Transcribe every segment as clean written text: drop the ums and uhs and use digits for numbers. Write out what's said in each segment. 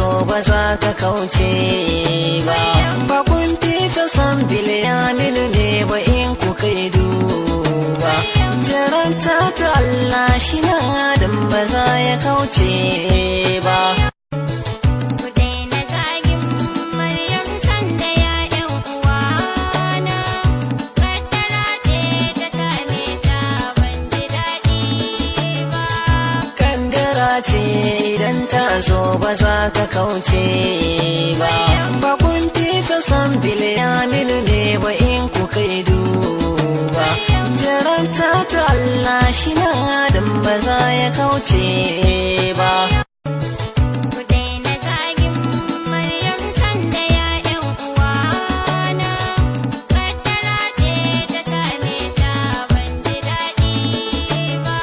zo ba za ta kauce ba. Ba kun fita san Bilyaminu ne ba in ku kai duba. Jarabta ta Allah shi na Adam ba za ya kauce ba. Ku daina zagin Maryam Sanda ya 'yan uwana, kaddara ce ta same ta, ban ji daɗi ba. Kaddara ce idan ta zo ba za ta kauce ba. Ba kun fita san Bilyaminu ne ba in ku kai duba. Jarabta ta Allah shi na Adam ba za ya kauce ba. Ku daina zagin Maryam Sanda ya 'yan uwana, kaddara ce ta same ta, ban ji daɗi ba.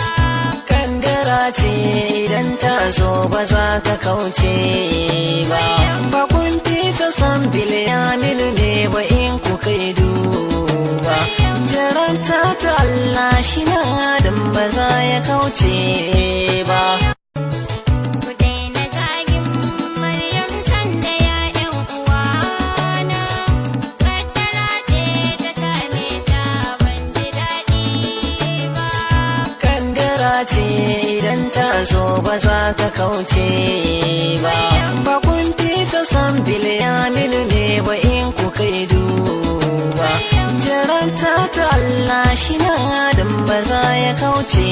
Kaddara ce idan ta zo ba za ta kauce ba. Ba kun fita san Bilyaminu ne ba in ku kai duba. Jarabta ta Allah shi na Adam ba za ya kauce ba. Ku daina zagin Maryam Sanda ya 'yan uwana, kaddara ce ta same ta, ban ji daɗi ba. Kaddara ce idan ta zo ba za ta kauce ba. Ba kun fita san Bilyaminu ne ba in ku kai duba. Jarabta ta Allah shi na Adam ba za ya kauce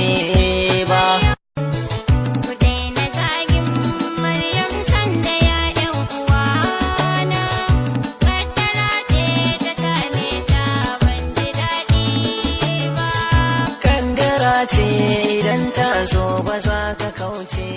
ba. Ku daina zagin Maryam Sanda ya 'yan uwana, kaddara ce ta same ta, ban ji daɗi ba. Kaddara ce idan ta zo ba za ta kauce.